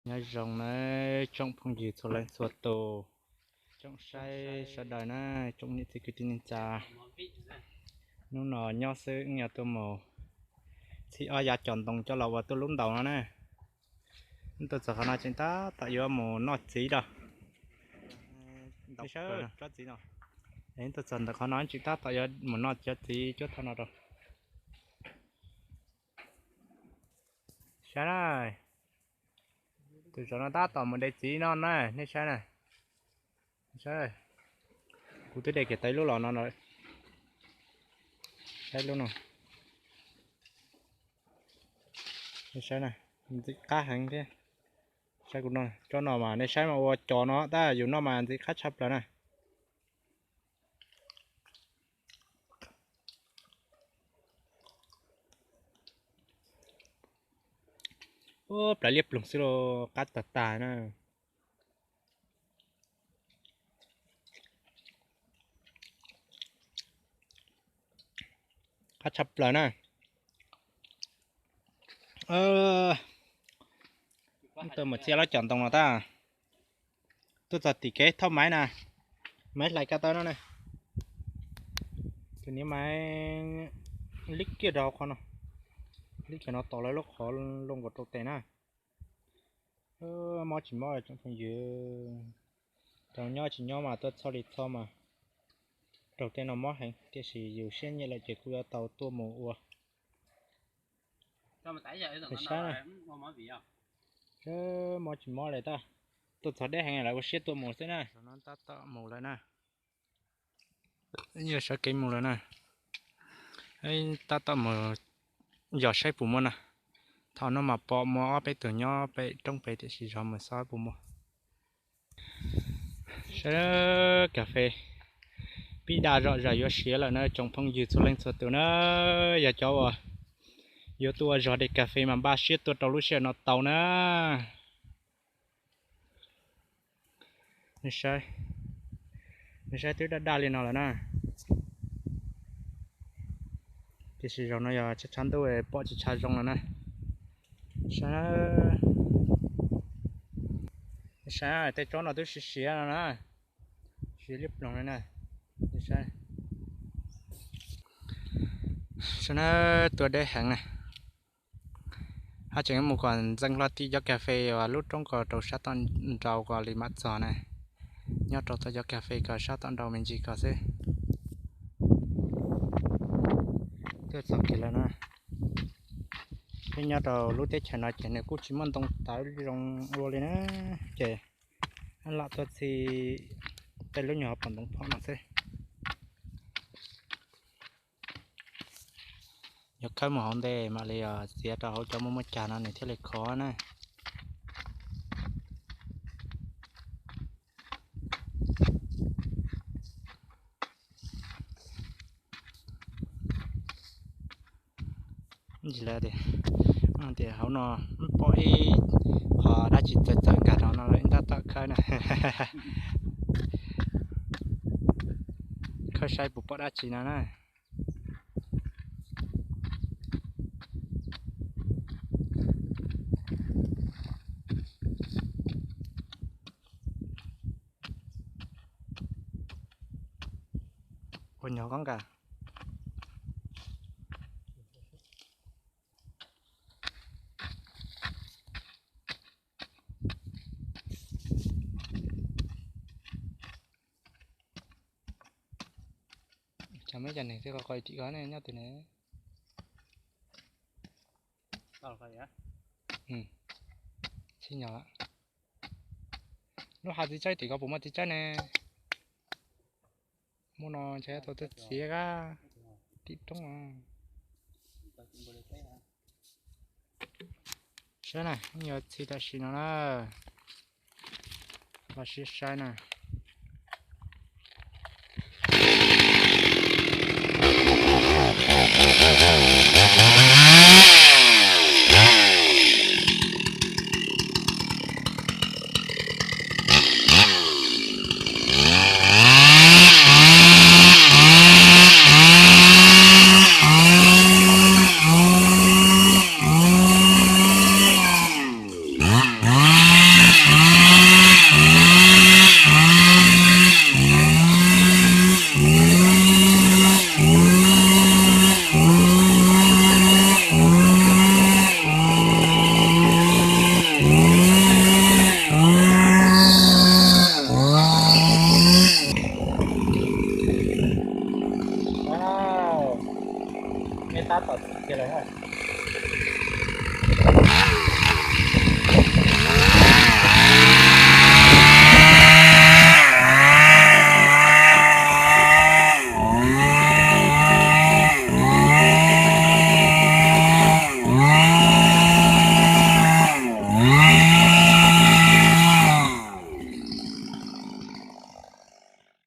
Nyob zoo na tsoom phooj ywg txhua leej txhua tus, tsoom saib sawv daws na, tsoom niam txiv kwv tij neej tsa. Hnub no nyob xwb, wb yuav tuaj mus txhij ob yav cov ntoo coj los ua tuaj lub ntaus no na. Wb tuaj txog qhov no tseem tab tom yuav mus noj txiv rau. Tsob txiv no, wb tuaj txog ntawm qhov no tseem tab tom yuav mus noj cov txiv cuab thaj no rau. Saib na, tus zov no tab tom mus de txiv no na, nej saib na. Saib, kuv twb de kiag tau ib lub los no lawm. Saib lub no, nej saib na, ntxim qab heev thiab. Saib kuv no, tsob no mas nej saib mas ua cov no tab yus noj mas ntxim qab tshaj plaws na. Ub, plawv liab ploog xwb los qab tag tag na. Qab tshaj plaws na. Tuaj mus txhij lub cov ntoo no tab, tuaj txog tim kev thauj maiv na, maiv hlais kab tawb no ne. Tus niag maiv lib kiag rau qhov no, lib kiag no tos lawv lub qhov loo nkaus rau tes na. Mob tsis mob tsoom phooj ywg, raug nyob tsis nyob mas tuaj txhoj li txhoj mas raug tej no mob heev, tiam sis yus siab nyiam lawm ces kuj yuav tau tuaj mus ua. Saib, mob tsis mob li tab, tuaj txog deb heev lawv ua siab tuaj mus xwb na. Tab tom mus lawm na, yuav sawv kev mus lawm na. Tab tom mus yos saib puas muaj na. Thaum no mas pom muaj ob peb tug nyob pem roob pem tiam sis zov mus xyuas puas muaj. Saib, kas fes pib daj zom zaws yuav siav lawm na tsoom phooj ywg txhua leej txhua tus na. Yog cov uas yuav tuaj ua zog de kas fes mas npaj siab tuaj rau lub sij hawm no tau na. Saib, saib twb daj daj li no lawm na. Tiam sis zaum no yog tshav tshav ntuj pom tsis tshav zoo lawm na. Saib, saib tej tsob no twb siav siav no na, siav liab ploog li na. Saib, saib na, tuaj deb heev na. Hab tseem mus kom ntxeev hlo tim cov kas fes uas lub roob ko rau sab tom nraud ko li mam txog na. Nyob rau tom cov kas fes ko sab tom nraud me ntsis ko xwb. Tuaj txog kiag lawm na. Peb nyob rau lub teb chaws no ces nws kuj tsis muaj ntoo tawv zoo ua li na, ces lam tuaj txhij tej lub nyuag hauv paus ntoo phom no xwb. Yog khawb mus hauv ntej mam li txiav rau hauv cov muaj muaj cag no nws thiaj li khov na. Ntsis lawv tias, tias hauv no pom ib qho dab tsi txawv txawv nkag rau no lawm tab tom khawb na. Khawb saib puas pom dab tsi no na. Ua nyuag koj nkag. Cov me cov neeg xwb qhov qhov tim ko ne nyob twg ne. Sib nyog lawm. Lub hav txiv tsaib tim ko puas muaj txiv tsaib ne? Muaj no ntshe tau txiv txiv kab tim roob. Saib na, yuav txhij tam sim no na. Los sib saib na. Neb tab tom txiv kiag lawm.